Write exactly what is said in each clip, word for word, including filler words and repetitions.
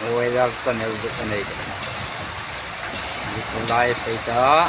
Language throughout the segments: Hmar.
Weather channel zuk a nei. Zuk lai pei ta.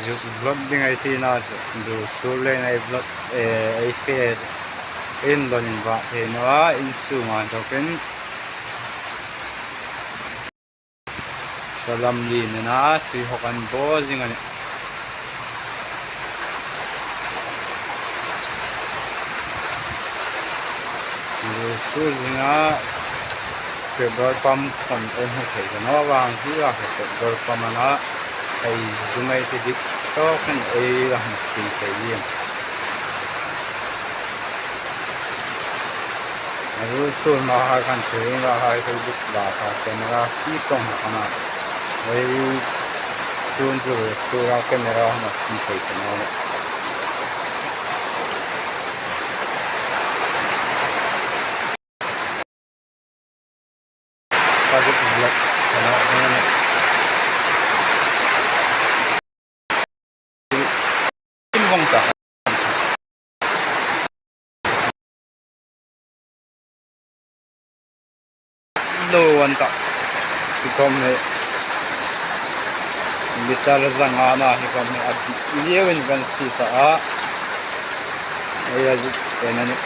Zuk vlog ding ei ti naw chu, Ruosur le ei vlog, eh, ei fe in lo inva thei naw a, insunga inthokin. Salam li nena, tui hawk an bo zing a nih. Ruosur zinga petrol pump khom ei hmu thei ta naw vang hi a, petrol pump a na, ei zung ei ti dik tawk khan ei la hmu thei thei hi. Ruosur hma hai khan thei la hai thei dik la kha camera khi tawng kha na. Ei sun chu Ruosur a camera hma khi thei ta naw. Public vlog kana hmang a nih. In vong ta. Lo an ta. Hi khom hi. Litre zanga na hi khom hi a dik liau in kan sie ta a. Ei a dik en a nih.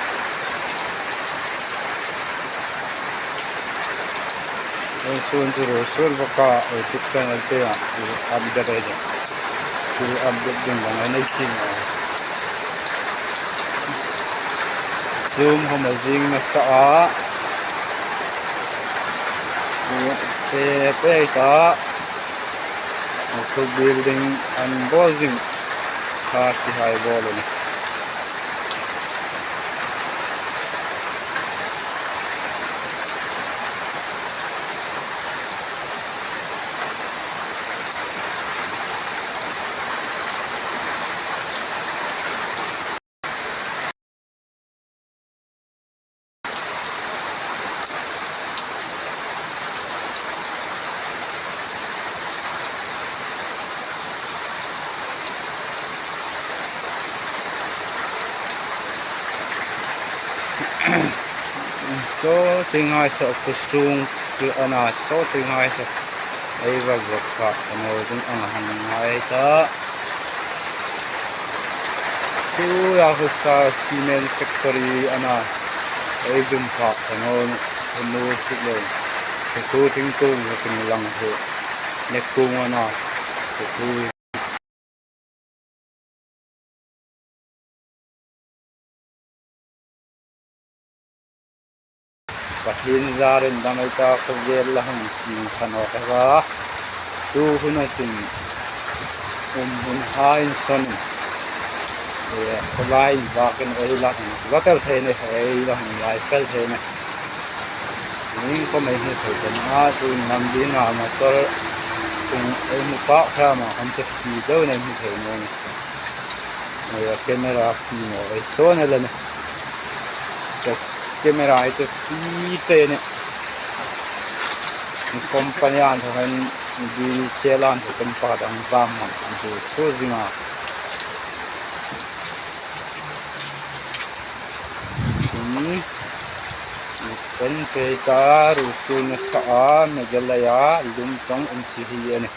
Ei sun chu Ruosur bawk a, ei tik kan al te a, update ei de. Chu update ding vang ei nei sien a. Zoom hom a zing nasa a. Te pei ta. Chu building an bo zing kha si hai bo lo ni. Saw thing hai saw kusung chu a na, saw thing hai saw ei va vlog kha a naw ding ang hang ngai ta. Chu a hu sa cement factory a na, ei zum kha a naw, a naw chu lo. Chu thing tung kin lang chu. Ne kung a na. Chu Pathien zarin dam ei ta khawvel la hang tling kha naw ka va. Chu huna chun um hun hai insawn. E, khawlai in bakin ei la hang va tel thei ne, ei la hang lai fel thei ne. Ning ko mai hmu thei kan a, chu nam ding a motor kung ei hmu pa kha ma kan che ti deu nei hmu thei naw ni. Ei camera khi naw ei sawn a la ni. Ka camera ei che ti te ni. Company an han di sel an kan pa dang bam ma an tu so zinga. Chun, kan pei ta Ruosur nasa a, Meghalaya lum tawng um si hi a ni.